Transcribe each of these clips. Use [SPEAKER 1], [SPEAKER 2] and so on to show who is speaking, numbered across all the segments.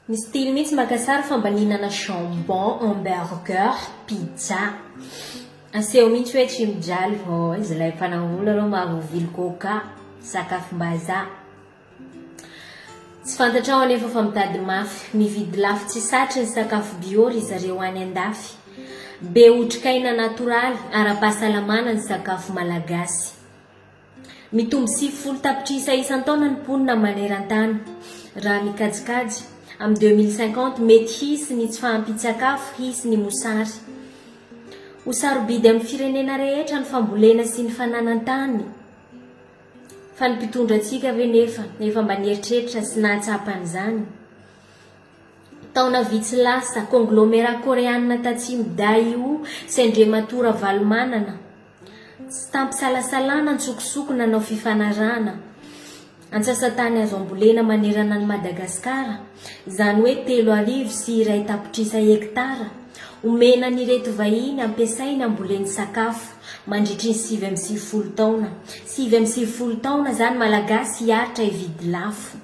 [SPEAKER 1] Ny style mihitsy maka sary fa mba nihinana jambon, hamburger, pizza. Aseho mihitsy hoe tsy mijaly vao izy ilay mpanangola aloha mahavoavily coca, sakafom-bazaha. Tsy fantatrao anefa fa mitady mafy, mividy lafo tsy satry ny sakafo bio ry zareo any andafy. Be otrikaina natoraly, ara-pahasalamana ny sakafo malagasy. Mitombo 90 tapitrisa isan-taona ny mponina maneran-tany. Raha mikajikajy, amin'ny 2050 mety hisy ny tsy fahampian-tsakafo, hisy ny mosary. Ho sarobidy amin'ny firenena rehetra ny fambolena sy ny fananan-tany. Fa ny mpitondra antsika ve nefa efa mba nieritreritra sy nahatsapa an'izany? Taona vitsy lasa, konglomerat koreanina tatsimo Daewoo sy Andriamatoa Ravalomanana, tsy tampisalasalana antsokosoko nanao fifanarahana antsasantany azo ambolena manerana an'i Madagasikara, izany hoe 1003 tapitrisa hektara, omena an'ireto vahiny ampiasainy hamboleny sakafo mandritry ny 99 taona. 99 taona izany Malagasy hiaritra hividy lafo.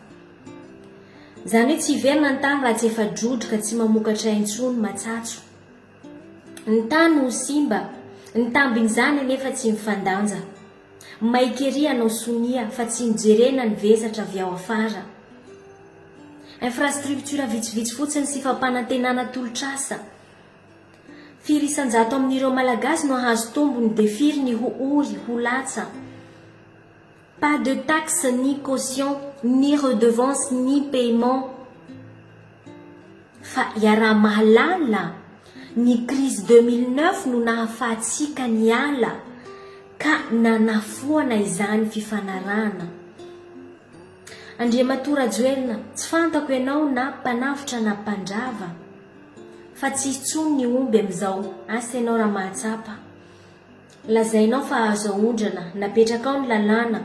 [SPEAKER 1] Izany hoe tsy hiverina ny tany raha tsy efa drodroka tsy mamokatra intsony, matsatso. Ny tany ho simba, ny tambin'izany anefa tsy mifandanja. Maika ery hanao sonia fa tsy nojerena ny vesatra avy ao afara. Infrastructure vitsivitsy fotsiny sy fampanantenana tolotr'asa. Firy isan-jato amin'ireo Malagasy no hahazo tombony dia firy ny ho ory, ho latsa. Pas de taxe ni caution ni redevance ni paiement fa iaraha-mahalala ny crise 2009 no nahafahantsika niala ka nanafoana izany fifanarahana. Andriamatoa Rajoelina, tsy fantako ianao na mpanavotra na mpandrava fa tsy hisy tsony ny omby amin'izao, asa ianao raha mahatsapa. Lazainao fa azo aondrana, napetrakao ny lalàna,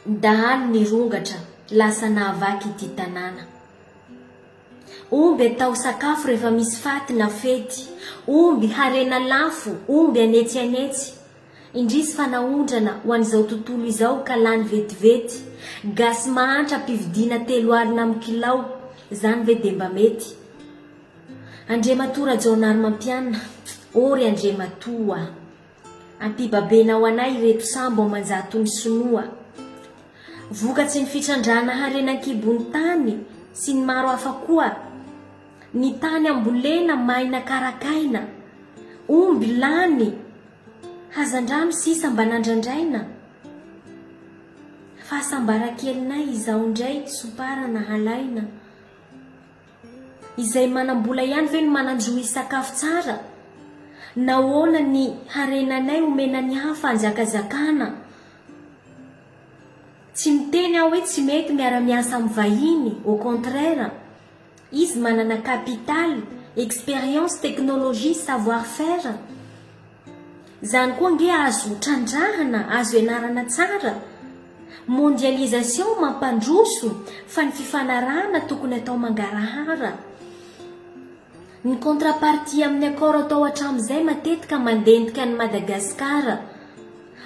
[SPEAKER 1] ny dahalo nirongatra, lasa nahavaky ity tanàna. Omby atao sakafo rehefa misy faty na fety, omby harena lafo, omby anetsy anetsy. Indrisy fa naondrana ho an'izao tontolo izao ka lany vetivety. Gasy mahantra ampividiana 30 amin'ny kilao, zany ve dia mba mety? Andriamatoa Rajaonarimampianina, ô ry Andriamatoa a! Ampibabena ho anay ireto sambo aman-jatony sinoa. Vokatry ny fitrandrahana harena an-kibon'ny tany sy ny maro hafa koa, ny tany ambolena maina karakaina, omby lany, hazandrano sisa mba nandrandraina. Fahasambaran-kelinay izao indray somparana halaina. Izay manam-bola ihany ve no manan-jo hisakafo tsara? Nahoana ny harenanay omena ny hafa hanjakazakana? Tsy miteny aho hoe tsy mety miara-miasa amin'ny vahiny, au contraire, izy manana capital, expérience, technologie, savoir faire. Izany koa ange azo trandrahana, azo ianarana tsara. Mondialisation mampandroso fa ny fifanarahana tokony atao mangarahara. Ny contrapartie amin'ny accord atao hatramin'izay matetika mandentika an'i Madagasikara.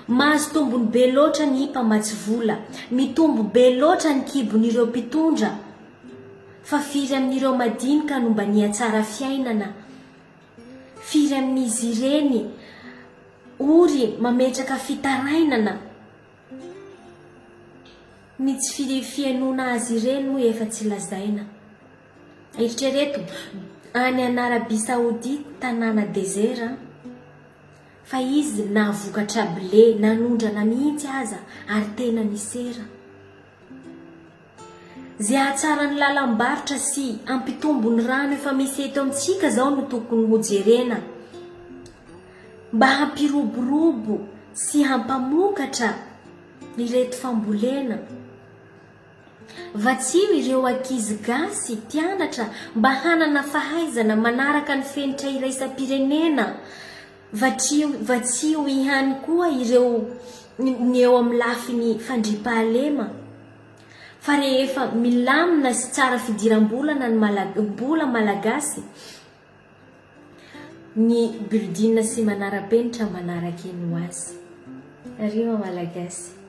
[SPEAKER 1] Mahazo tombony be loatra ny mpamatsy vola, mitombo be loatra ny kibon'ireo mpitondra. Fa firy amin'ireo madinika no mba nihatsara fiainana? Firy amin'izy ireny ory mametraka fitarainana? Ny tsy fihainoana azy ireny moa efa tsy lazaina. Eritrereto, any an'Arabie Saoudite tanàna désert fa izy nahavokatra blé, nanondrana mihitsy aza ary tena nisera. Ze hahatsara ny lalam-barotra sy hampitombo ny rano efa misy eto amintsika zao no tokony ho jerena mba hampiroborobo sy hampamokatra ireto fambolena. Vatsio ireo ankizy gasy mpianatra mba hanana fahaizana manaraka ny fenitra iraisam-pirenena. Vatsio vatsio ihany koa ireo ny eo amin'ny lafiny fandriampahalema fa rehefa milamina sy tsara fidiram-bolana ny Mala bola malagasy ny building sy manara-penitra manaraka eny ho azy. Rima Malagasy.